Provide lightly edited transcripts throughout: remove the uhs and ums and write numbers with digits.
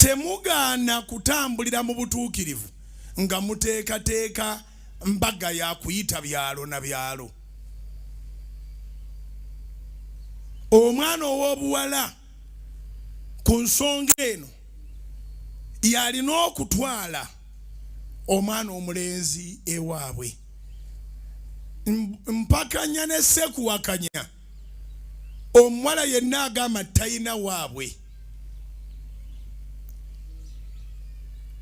Temugaana kutambulira mu butuukirivu nga muteekateeka mbaga ya kuyita byalo na byalo. Omwana ow'obuwala ku nsonga eno yalina okutwala omwana omulenzi ewaabwe. Mpakanya ne sekuwakanya omuwala yenna agamba talina waabwe.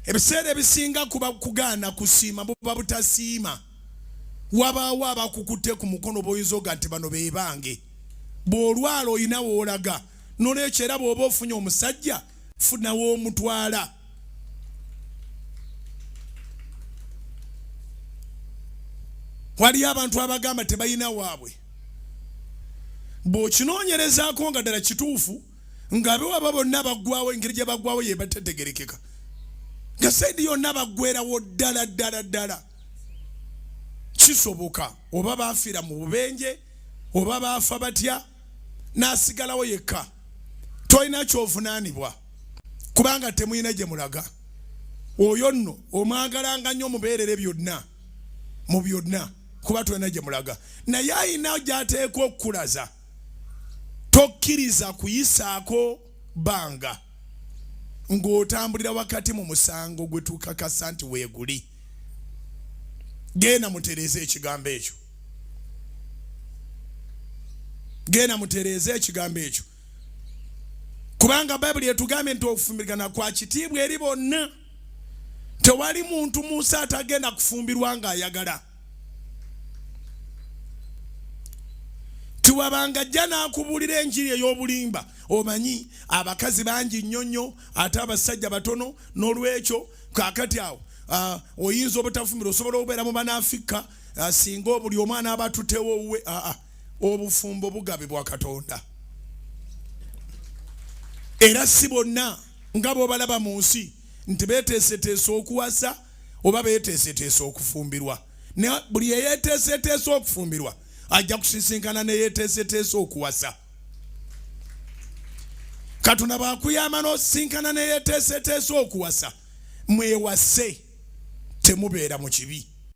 Ebiseera ebisinga kuba kugaana kusiima, buba butasiima. Wabaawo abakukutte ku mukono b'oyinza oga nti bano be bange. Bw'olwala olina w'olaga. Nolwekyo era bw'oba ofunye omusajja funa w'omutwala. Waliyo abantu abagamba tebalina waabwe. Bw'okinoonyerezaako nga ddala kituufu nga bewaba bonna baggwawo, engeri gye baggwawo yebatetegerekeka nga saidi yonna baggwerawo ddala ddala ddala. Kisoboka oba baafiira mu bubenje oba baafa batya, n'asigalawo yekka. Tolina ky'ovunaanibwa kubanga temulina gye mulaga. Oyo nno omwagalanga nnyo, mubeerere byonna mu byonna, kuba tolina gye mulaga, naye alina gy'ateekwa okukulaza. Tokkiriza kuyisaako bbanga ng'otambulira wakati mu musango gwe tukakasa nti weeguli. Genda mutereeze ekigambo ekyo. Genda mutereeze ekigambo ekyo, kubanga Bayibuli etugambye nti okufumbirigana kwa kitiibwa eri bonna. Tewali muntu mu nsi atagenda kufumbirwa ng'ayagala. Tiwabanga ajja n'akubuulira enjiri ey'obulimba. Omanyi abakazi bangi nnyo nnyo ate abasajja batono, n'olwekyo kaakati awo oyinza obutafumbirwa, osobola okubeera mu banaafikka singa buli omwana aba atutewo owuwe. Obufumbo bugabibwa Katonda, era si bonna nga bw'obalaba mu nsi nti beeteeseteese okuwasa oba beeteeseteese okufumbirwa. Naye buli eyeeteeseteese okufumbirwa ajja kusisinkana neyeeteeseteese okuwasa. Katonda bw'akuyamba n'osisinkana neyeeteeseteese okuwasa, mwewase, temubeera mu kibi.